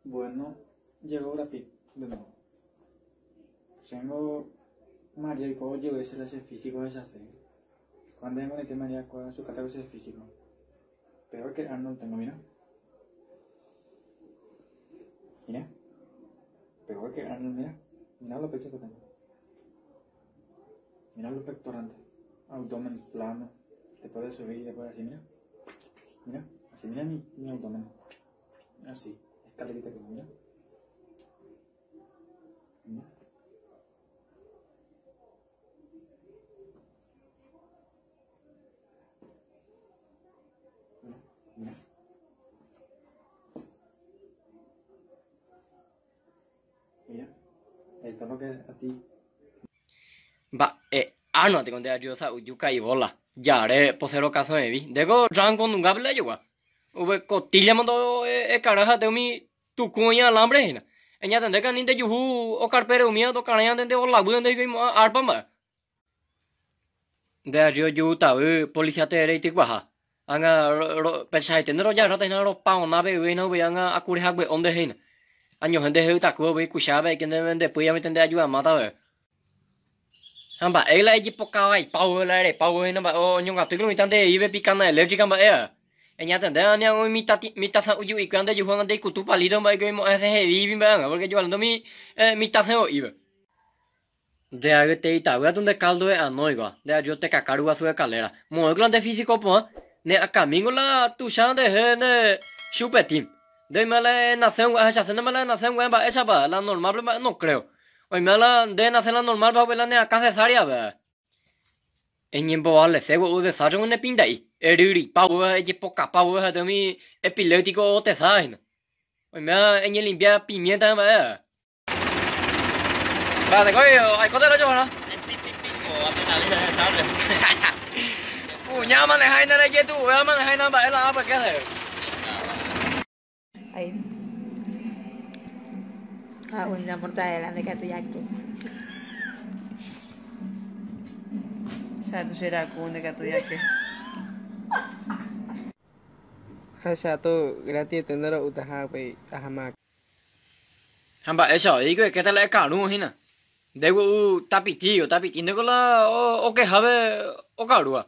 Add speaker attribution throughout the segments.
Speaker 1: Bueno, llegó Brad Pitt de nuevo. Chéngo María oiko ojevy che la che físico ohechase. Cuando añemonete María kua su kata ko che físico. Peor que Arnold tengo, mira. Mira. Peor que Arnold, mira. Mira los pechos que tengo. Mira los pectorales. Abdomen plano. Te puedes subir y te puedes así, mira. Mira, así, mira mi, mi abdomen. Así, escalerita que mira. Mira. Mira. Mira. Esto es lo que a ti.
Speaker 2: Mba'e árno tiko nde aju sa'yju ka'i bola jare posero káso evi. Ndéko rango nungápe la ejogua. Upe kotilla mondo ekara ha umi tuku oĩ alambre hína. Eñatendéke ani ndejuhu okarpere umíva tokarãi nde olaguy nde oimo'ã arpa mba'e. Nde aju oju tavy policía tee reitykuaha. Ág̃a peichaite nde rojarráta hína ropaona pe yvy hína upéi ág̃a akure hague'o nde hína. Añohẽ nde jey takúva upéi kuchápe aike nde pýi avei nde ajuamáta peve. Ha mba'e la ejepokavaipa vove la erepa vove hína mba'e oñongatúi ko mitã nde eive pikana eléctrica mba'e a. Eñatende ani hag̃ua umi mitã sa'yju'ikuéra ndejuhu hag̃ua ndeikutu palito mba'e oimo'ã hese hevívi mba'e hag̃ua porque jovalente umi mitã sẽvo'íva. Nde agytei tavy atu nde caldo de anóigua, nde aju tekaka ruguasu de calera. Moõiko la nde físico porã, ne akãmíngo la tuicha ndehe nde chupetín. Nde oime la enase ngua'e ahechase ndéma la enase ngua'e mba'éichapa, la normal-pe mba'e no creo. Oime la nde enase la normal-pe ha upéi la ne akã cesárea-pe. Eñembovalese gua'u desastre-gui ne pinda'i, eryryipa vove, ejepokapa vove ha'ete umi epiléptico otesa hína. Oime la eñelimpia pimienta mba'e. Espérate, coño, aikóta el hoyo, ¿verdad? Kuña maneja ina rejetu'uvéva maneja ina mba'e la ápe, ¿qué hace?
Speaker 3: Ahí. Ah, una mortadela de gato ya que.
Speaker 4: Cha tu xeraku nde katu jake.
Speaker 5: Ha che atu gratiete nde ro'utaha upéi aháma.
Speaker 2: Ha mba'éicha oĩko ekéta la ekarũ hína. Nde gua'u tapiti, tapiti ndéko la okehápe okarúva.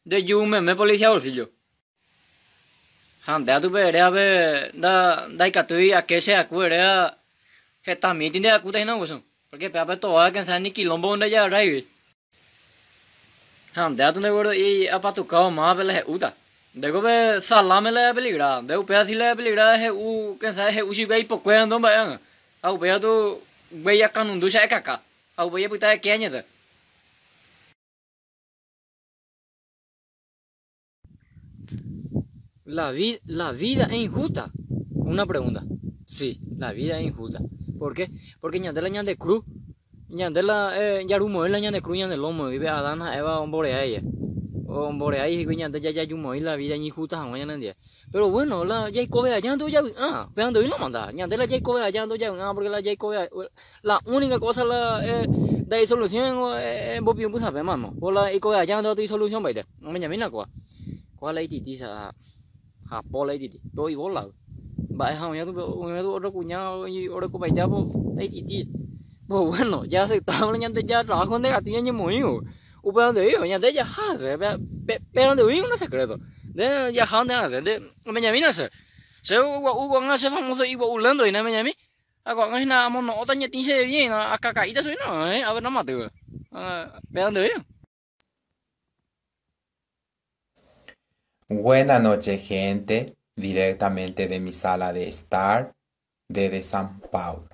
Speaker 2: Nde ju meme policía bolsillo. Ha nde atu pe erévape ndaikatúi ake che aku eréva hetamíti nde akúta hína guasu. Porque pévape toa quién sabe ni quilombo nde jaráigui. Ha nde atu nde guero'i apatukávo mávape la he'úta. Ndéko pe salame la epeligra, nde upéva si la epeligra he'u quién sabe he'u chugui ipokue ha ndo mba'e ág̃a. Ha upéi katu guéi akãnundu che ekaka ha upéi epyta eke añete. La vi la vida es injusta? Una pregunta. Sí, la vida es injusta. ¿Por qué? Porque ñande la ñande cruz, ñande la eh, jarumoĩ la ñande cruz ñande lomo guive Adán ha Eva omborea ella. Omborea hikuái ñande jajajumoĩ la vida iñinjusta hag̃ua ñanendie. Pero bueno, la jaikove aja ndojavy'ã, péva ndoĩ nomanda. Ñande la jaikove aja ndojavy'ã porque la jaikove la única cosa la eh, ndaisolución eh, mbopi'ũpysapẽ mano. Por la aikove aja ndoisolución mbaite. Omeñamína kóa. Kóa la ititi ha hapo la ititi. Pe oivola. Mba'e ha oĩva oĩva otro kuña orekopaitéva po la ititi. Pues bueno, ya aceptamos ñande ya trabajo negativo ñañemoĩvo. Upéva nde'ívo ñande jaha hese, péva nde'ívo un secreto. Nde jaha nde hese, nde omeñamína che. Che gua'u ko'ág̃a che famoso igua'u lénto hína omeñami. Ha ko'ág̃a hína amono'õta ñetĩ che bien hína akaka'íta chugui no, ave namatýva. Péva nde'ívo.
Speaker 6: Buena noche gente, directamente de mi sala de estar desde San Paulo.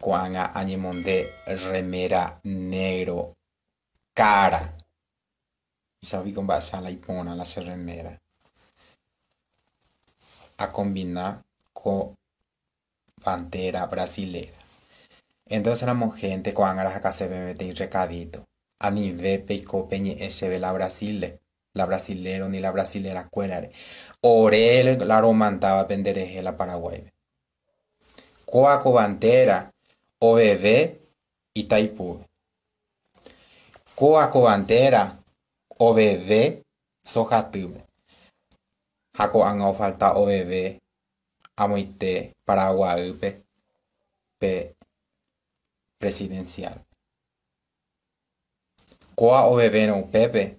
Speaker 6: Ko'ág̃a añemonde remera negro cara. Isapiko mba'e sala iporã la che remera. Acombina ko bandera brasilera. Entonces ramo gente ko'ág̃a rahakaseve peteĩ recadito. Anive peiko peñe'ẽ chéve la Brasil-re, la brasilero ni la brasilera-kuérare. Ore la romandáva penderehe la Paraguáipe. Kóa ko bandera oveve Itaipúpe. Kóa ko bandera oveve Sojatýpe. Ha ko'ág̃a ofalta oveve. amoite Paraguaýpe pe presidencial. Kóa ovevérõ upépe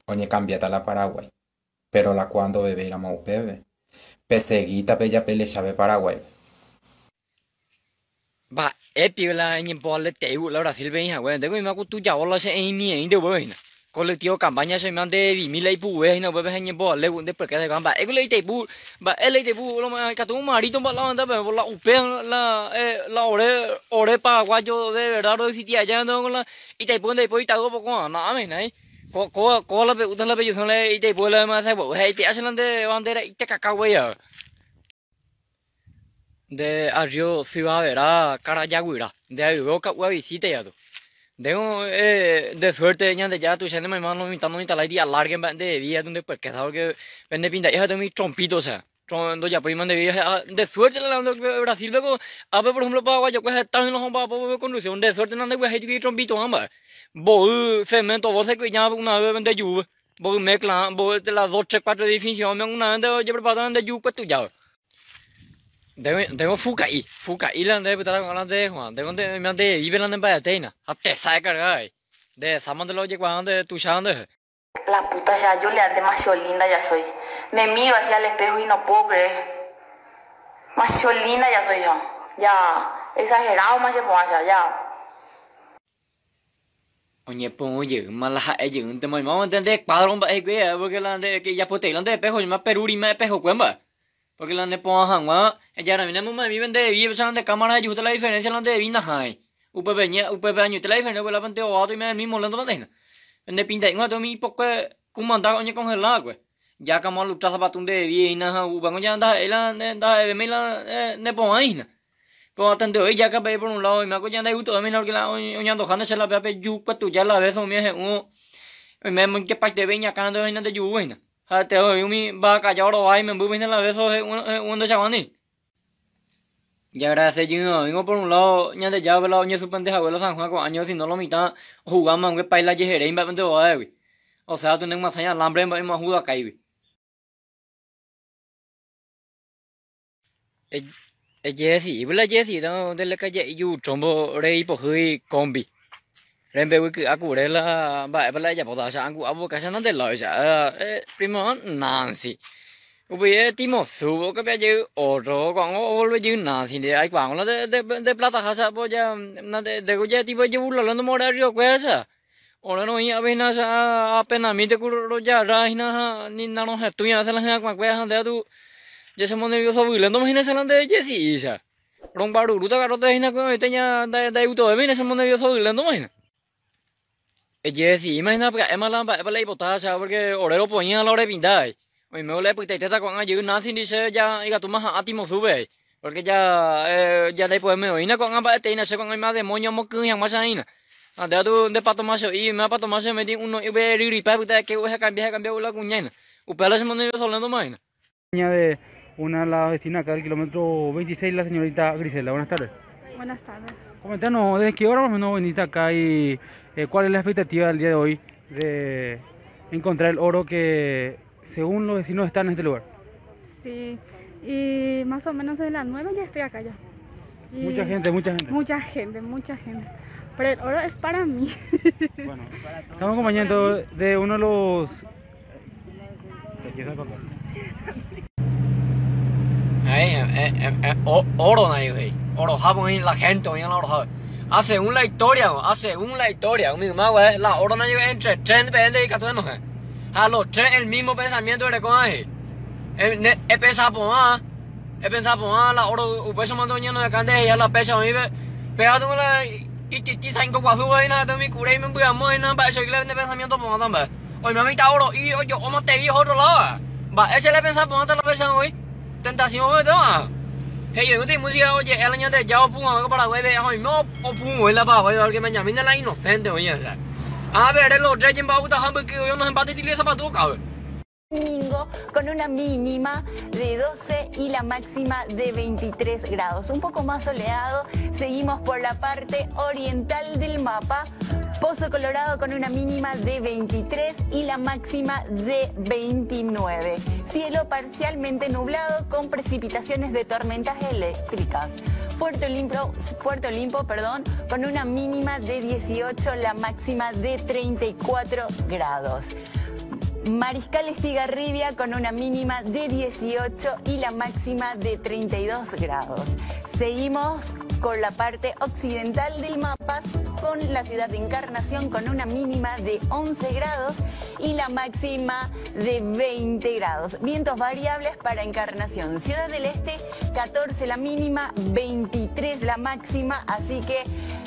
Speaker 6: oñekambiáta la Paraguái, péro la kóa ndovevéiramo upépe, pesegíta pejapelecha pe Paraguáipe.
Speaker 2: Mba'épiko la eñemboaletei la Brasil-pe oĩ hague, ndéko oime ku tujao la che eĩmieĩnte upépe hína. Colectivo campaña che oime nde vimi la ipu'uve hína upépe ha eñemboale ku nde pyake hikuái mba'éko la itaipu, mba'e la itaipu ikatu marito mba'e la oĩta pe la upe la la ore ore paraguayo de verdad roexistia aja la itaipu ndaipóri itavy opoko na'ãme hína ko kóva kóva la pe'úta la pejusõ la itaipu la ha ipe'a che la nde bandera itekaka guéi jave. Nde arrio Syvavera Karajaguyra, nde ayve oka'u avisita ikatu. Ndéko de suerte Ñandejára tuicha ne mayma lo mitã no instala iti alargue mba'e nde día nde puerqueza porque pende pinta'i ha'ete umi trompito osea ndojapóima nde vida de suerte la Brasil pe ko ápe por ejemplo paraguayo kue heta oĩ omba'apo construcción de suerte nandeguejéi chugui trompito ha mba'e mboy cemento bolsa iku'ijáva una vez nde júpe mboy mezcla mboy de las dos tres cuatro edificio una vez nde ojeprepara nde ju kue tujáva. Ndéko fuka'i, fuka'i la nde pytara ko'ág̃a nde Juan, ndéko nde oime nde vive la ne mba'etéina ha tesa ekarga avei, nde hesámante la ojekuaa nde tuicha nde.
Speaker 3: La puta ya yo le demasiado linda ya soy. Me miro así al espejo y no puedo creer. Demasiado linda ya soy ya. Ya exagerado más se ya. Ya.
Speaker 2: Oñepyrũ jeýma la ha'e jeýnte maymáva nde cuadro mba'e hikuái porque la nde ijapyte'i la nde espejo oĩma perurima espejokue mba'e. Porque la nepo'ã hag̃ua ejaramína emomaĩmi nde vi la nde cámara ejuhúta la diferencia la nde vi nahãi. Upépe ña upépe añoite la diferencia upépe la nde ováta oime el mismo lento la nde hína. Nde pinta'ígui umi ipokue kumanda oñecongelá va'ekue. Ya kamo alustra sapatu nde vi hína ha upévango ya ndaha'éi la ndaha'evémi la nepo'ãi hína. Pero atende voi ya capaz por un lado oime ko ya ndaigustovémi porque la oñandoha che la péape ju kue tuja la vez umi he'ũ oime moinkepaiteve iñakã nde hína nde juvy hína. Ha'ete voi umi mba'akaja rovái imemby hína la vez he'ũ ndechaguáni. Jaagradece jeyvavíngo por un lado Ñandejárape la oñesuspende hague la San Juan ko año sino lo mitã ohugáma aunque paila jeheréi mba'épe ováegui. O sea, tuneguasãi alambre mba'e omoahudakáigui. Ejedecidipa la ejedecidíta nde lekaje'i ju trompo reipohýi kombi. Rembeguy ky'a kure la mba'épa la ejapóta che angu'a boca che nande lado che primo Nancy. Upéi Timosu okambia jey otro ko'ág̃a ovolve jey Nancy ndive aikuaáko la nde plataha che apo ja nde tipo ejeburlalo nde arriokuéra che. Ore roĩ avei hína che apenamínte ku rojarra hína ha ni narohetũi avese la hyakuãkuéra ha nde katu jachemonervioso vyléntoma hína che la nde ejesi'i che. Rombarurúta katu hína ku oĩta ña ndaigustovémi hína chemonervioso vyléntoma hína. Ejedeciíma hína pya'éma la mba'épa la ipota che porque ore ropoĩva la orepinta avei. Oimévo la epytaitéta ko'ág̃a jey Nancy ndi che ja ikatúma ha'ã Timosúpe avei. Porque ja ja ndaipohémi oĩna ko'ág̃a mba'eteína che ko'ág̃a oime demonio omoky'ỹi hag̃ua che aĩna. Ha nde katu nde patomacho'i oime patomacho oime uno upe ryryipa epyta eke upe hekambia hekambia la kuñáina. Upéva la chemonervioso léntoma hína.
Speaker 1: De una de las vecinas acá del kilómetro 26, la señorita Griselda. Buenas tardes.
Speaker 7: Buenas tardes.
Speaker 1: Comentanos, ¿desde qué hora más o menos viniste acá y cuál es la expectativa del día de hoy de encontrar el oro que, según los vecinos, está en este lugar?
Speaker 7: Sí, y más o menos desde las 9 ya estoy acá ya. Y
Speaker 1: Mucha gente, mucha gente.
Speaker 7: Mucha gente, mucha gente. Pero el oro es para mí.
Speaker 1: Bueno, estamos acompañando de uno de los...
Speaker 2: Oro nadie he'i. Oroha oĩ la gente oĩ la oroha. A según la historia, a según la historia, umi yma guare la oro nadie entre tres pende ikatu enohẽ. Ha los tres el mismo pensamiento erekóva he'i. Epensa porã, epensa porã la oro upéicha mante oñenohẽka nde he'iha la péicha oĩve. Péva ningo la ititi saingo guasúva hína ha'ete umi kure imemby'amo hína mba'eichaite la pensamiento porãta mba'e. Oime mitã oro'i ojo'óma tei oho otro lado. Mba'éicha la epensa porãta la péicha oĩ. Tentación oĩtéva. He'i oĩta imúsica oje'e la Ñandejára opu'ãva ko Paraguáipe ha oime opu'ã la Paraguáipe porque Benjamín la inocente oĩ osea. A ver, los reyes mba'upytaha mbyky oĩ onohẽmba titili sapatu okápe.
Speaker 8: Domingo con una mínima de 12 y la máxima de 23 grados. Un poco más soleado, seguimos por la parte oriental del mapa. Pozo Colorado con una mínima de 23 y la máxima de 29. Cielo parcialmente nublado con precipitaciones de tormentas eléctricas. Puerto Olimpo, Puerto Olimpo, perdón, con una mínima de 18, la máxima de 34 grados. Mariscal Estigarribia con una mínima de 18 y la máxima de 32 grados. Seguimos con la parte occidental del mapa, con la ciudad de Encarnación con una mínima de 11 grados y la máxima de 20 grados. Vientos variables para Encarnación. Ciudad del Este, 14 la mínima, 23 la máxima, así que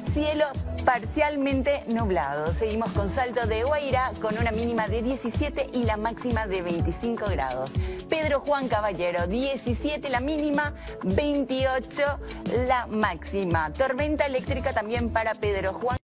Speaker 8: cielo parcialmente nublado. Seguimos con Salto de Guairá con una mínima de 17 y la máxima de 25 grados. Pedro Juan Caballero, 17 la mínima, 28 la máxima. Tormenta eléctrica también para Pedro Juan.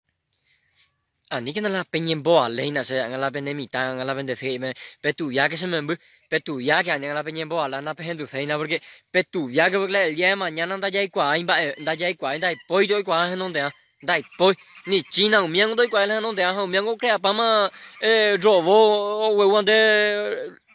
Speaker 2: Aníkena la peñemboale hína che, ág̃a la pene mitã, ág̃a la pende sy he'íme, petuviáke che memby, petuviáke ani ág̃a la peñemboala napehenduséina, porque petuviáke porque la el día de mañana ndajaikuaái mba'e, ndajaikuaái ndaipói oikuaa henonde'ã, ndaipói, ni China umíango ndoikuaái la henonde'ã ha umíango ocreapáma robot ogueúvante,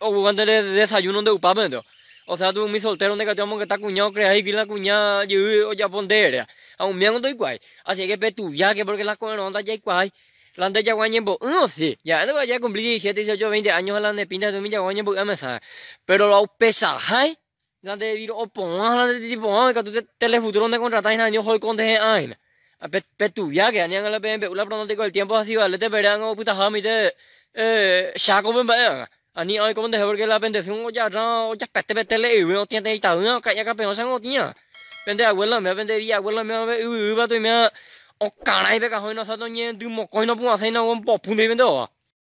Speaker 2: ogueúvante desayuno nde'upápente. O sea, umi soltero ndaikatúi omongeta kuña ocrea hikuái la kuña jey ojapo nde ha umíango ndoikuaái. Así que petuviáke porque la ko'ẽrõ ndajaikuaái. La nde jagua ñembo'y osi. Ya no ya cumplí 17, 18, 20 años la nde pinta de umi jagua ñembo'y amesa. Pero la upesahái, la nde viro opo'ã, la nde titipo'ã, ikatu Telefuturo nde contratáis na ño hoikonde he'ãina. Petuviáke, ani ág̃a la pembe'u la pronóstico del tiempo así valete pere ág̃a opytaha mite Chákope mba'e ág̃a. Ani oĩ como ndeje porque la bendición ojarra ojapete pe tele yvy otĩete itavýva oka'i akãpeõ otĩa. Pende abuela mía, pende biabuela mía yvy yvy toimea okarãi pe kahõi nosotros ñe'ẽndymokõi nopu'ãséi no mbopu ndéi pende óga.